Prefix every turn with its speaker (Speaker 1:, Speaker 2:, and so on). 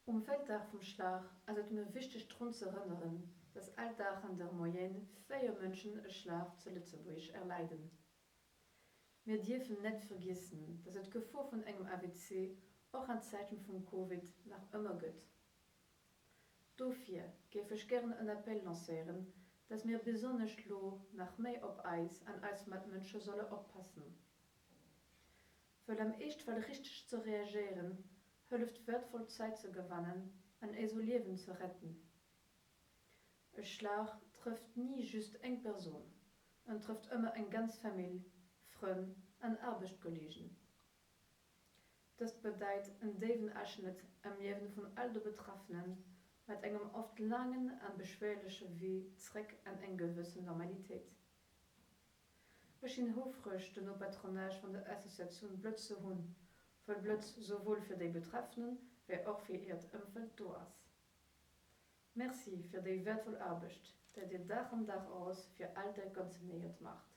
Speaker 1: Um Weltdag vum Schlag ass et mir wichteg drun ze erënneren, dass all Dag an der Moyenne 4 Mënschen e Schlag zu Lëtzebuerg erleiden. Mir dierfen net vergiessen, dass et d'Gefor vun engem AVC och an Zäiten vum Covid nach ëmmer gëtt. Dofir géif ech gären en Appell lancéieren, dass mir besonnesch lo nach méi op eis an eis Matmënsche solle oppassen. Wëll am Eeschtfall richteg ze reagéieren, hëlleft wäertvoll Zäit ze gewannen an esou Liewen ze retten. E Schlag trëfft ni just eng Persoun, en trëfft ëmmer eng ganz Famill, Frënn an Aarbechtskolleegen. Dëst bedeit en déiwen Aschnëtt am Liewen vun all de Betraffenen, mat engem oft laangen an beschwéierleche Wee zréck an eng gewëssen Normalitéit. Ech sinn houfreg, den Haut Patronage vun der Associatioun Blëtz ze hunn, wëll Blëtz souwuel fir déi Betraffenen, wéi och fir hiert Ëmfeld do ass. Merci fir déi wäertvoll Aarbecht, déi Dir Dag an Dag aus fir all déi Concernéiert maacht.